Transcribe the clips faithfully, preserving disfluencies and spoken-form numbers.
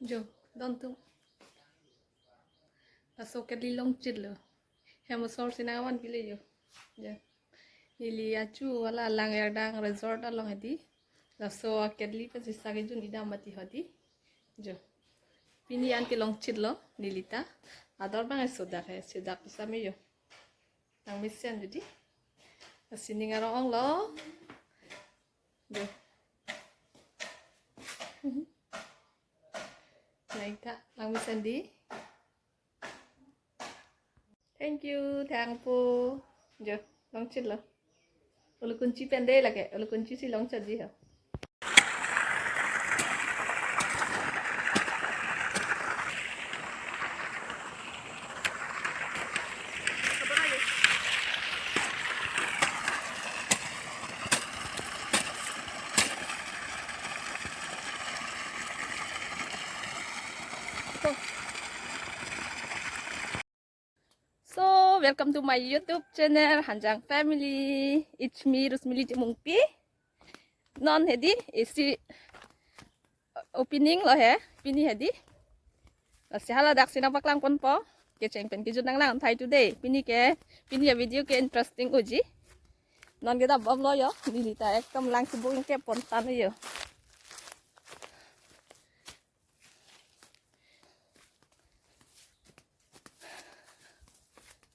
Jo, don atum. Laso ketli longchitlo. Hem asor si nangvanpilo jo. Jo. Neli achu hala Langyardang Resort along hedi. Laso ketli pen sisa kejun idam mati hedi. Jo. Pini an kelongchitlo neli ta. Ador abang sodak he, sodak pusame jo. Nangmesen didi. Lasi ning arong-onglo. Jo. Naik ta, nangmesen di. Thank you, thangpo. Jo, longchitlo. Ulukunchi pen de lake, ulukunchi si longchotji ho. So, welcome to my YouTube channel, Hanjang Family. It's me, Rusmili Timungpi. Non hedi, isi opening lo he, pini hedi. Lasi haladak si nangpaklangponpo. Kecheng pen kejut nanglang thai today. Pini ke, pini avideo ke interesting unji. Non kedam bomlo jo, neli ta ekdom lang si booking ke pontan jo.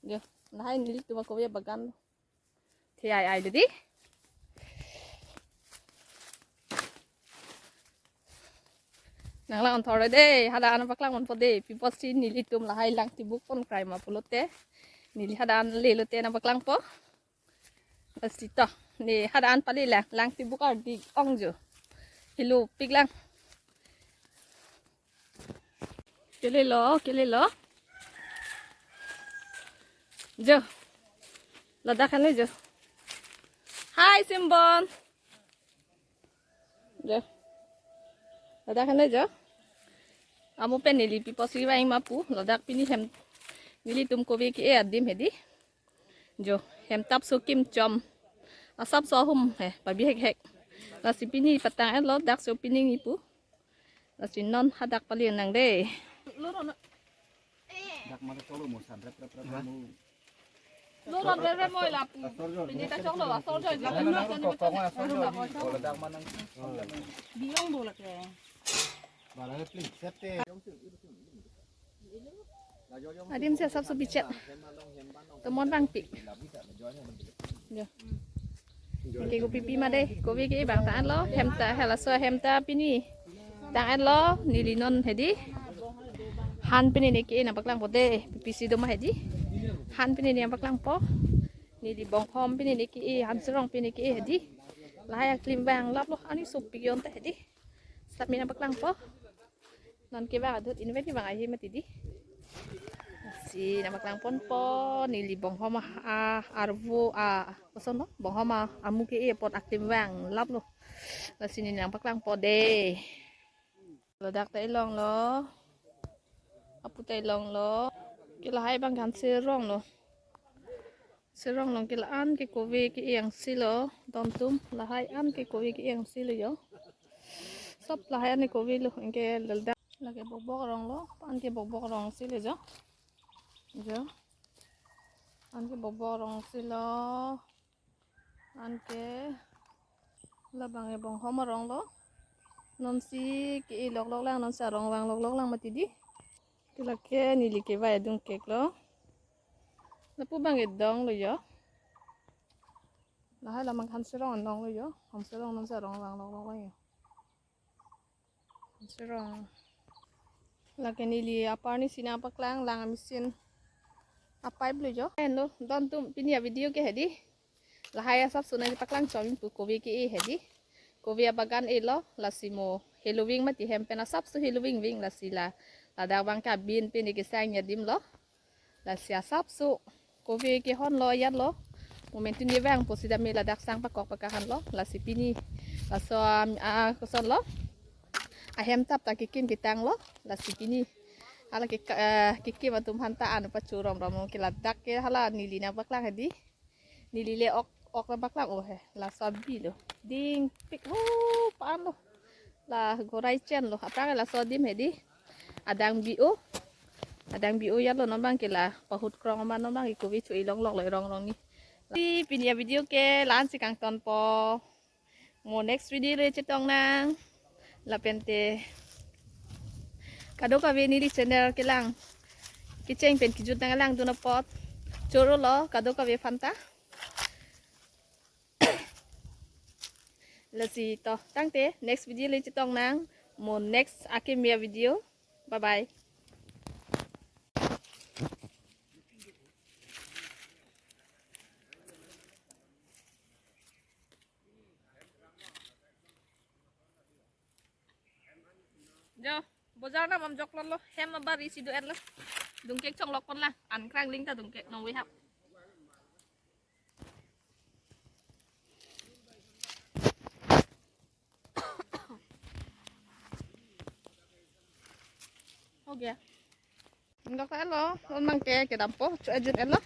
Jo, lahai nelitum akove abagan. Thi ai ai didi. Nanglang-on thor de, hadak an paklangponpo de, pi apotsi nelitum lahai lang tibuk pon krai ma pulote. Neli hadak an lelote nangpaklangpo. Lasi to, ne hadak an pale lang, lang tibuk ardi ong jo. Helopik lang. Kelelo, kelelo. Jo. Ladak an le jo. Hi, Simbon. Jo. Ladak an le jo. Amo pen neli pi apotsi vang ma pu. Ladak pini hem. Nelitum kove ke-e adim hedi. Jo, hem tap so kim chom. Asap so ahum he, pabihek hek. Lasi pini patang-etlo, dak so pini ngi pu. Lasi non hadak pale nang de. Dak mana cholo mo san rep rep rep mo. Lo ron rep rep mo lapu. Pini ta choklo, asor jo. Dak mana. Biong do lake. Bara he please, sette. Adim si asap so bichet. Tomon bangpi. Jo. Ke kopi pi ma de, kove ke-e abang tang-etlo, hem ta, halaso hem ta pini tang-etlo, neli non hedi. Han pini ne ke-e nangpaklangpo de, pi apotsi do ma hedi. Han pini ne nangpaklangpo. Neli bonghom pini ne ke-e, han serong pini ke-e hedi. Lahai aklim vang laplo, ani sopik yon ta hedi. Sap mi nangpaklangpo. Non kevang adut invet kevang ahi mati di. Si nangpaklangponpo, neli bonghom a, a, arvo a, koson lo, bonghom a, amu ke-e apot aklim vang laplo. Lasi ne nangpaklangpo de. Ladak ta ilonglo. Apu ta ilonglo. Ke lahai abang kan serong lo. Serong along ke la-an ke kove ke-e angsi lo, don atum, lahai an ke kove ke-e angsi lo jo. Sop lahai an ke kove lo, anke ladak. Lake bokbok arong lo, an ke bokbok arong si lo jo. Jo. An ke bokbok arong si lo. An ke labang ke bonghom arong lo. Non si ke-e loklok lang, non si arong vang loklok lang mati di. Ke lake neli kevai adung kek lo. Lapu abang ke dong lo jo. Lahai lamang han serong anong lo jo. Han serong non si arong vang loklok lang jo. Han serong. Lake neli apar ni si nangpaklang lang a-machine a-pipe lo jo. Henlo, don atum pini avideo ke hedi. Lahai asap so nangpaklang chom pu kove ke-e hedi. Kove abagan e lo, lasi mo heloving mati hem pen asap so heloving ving lasi la. Ladak abang ke abin pini kesang adim lo. Lasi asap so kove kehon lo yat lo. Momentum ye vang po sida me ladak sang pakok pakahan lo. Lasi pini. Laso am, a, koson lo. Ahem tap ta kekim ketang lo. Lasi pini. Hala ke, eh, kekim atum aphan ta an pachu rom rom ke ladak ke hala neli nangpaklang hedi. Neli le ok, ok nangpaklang o he. Laso abi lo. Dingpik ho pan lo. La gorai chen lo. Aphrang laso adim hedi. Adang bi-o. Adang bi-o ya lo, non abang ke la pahut krong ma, non abang ke kove cho-i longlok lo rong rong ni. Lasi pini avideo ke la-an si kangtonpo. Mo next video le chetong nang. Lapen te kadokave neli channel kelang, kecheng pen kejut nang langdun apot choro lo kadokave aphanta. Lasi to tangte next video le chetong nang. Mo next akimi avideo. Bye bye. Jo, bojar nam amjok lo, hem abari si do-et lo. Dungkek chonglok pon lang, an krangling ta dungkek nong we hap. Okay. Dok ta lo, non abang ke kedampo, cho-ajut-et lo.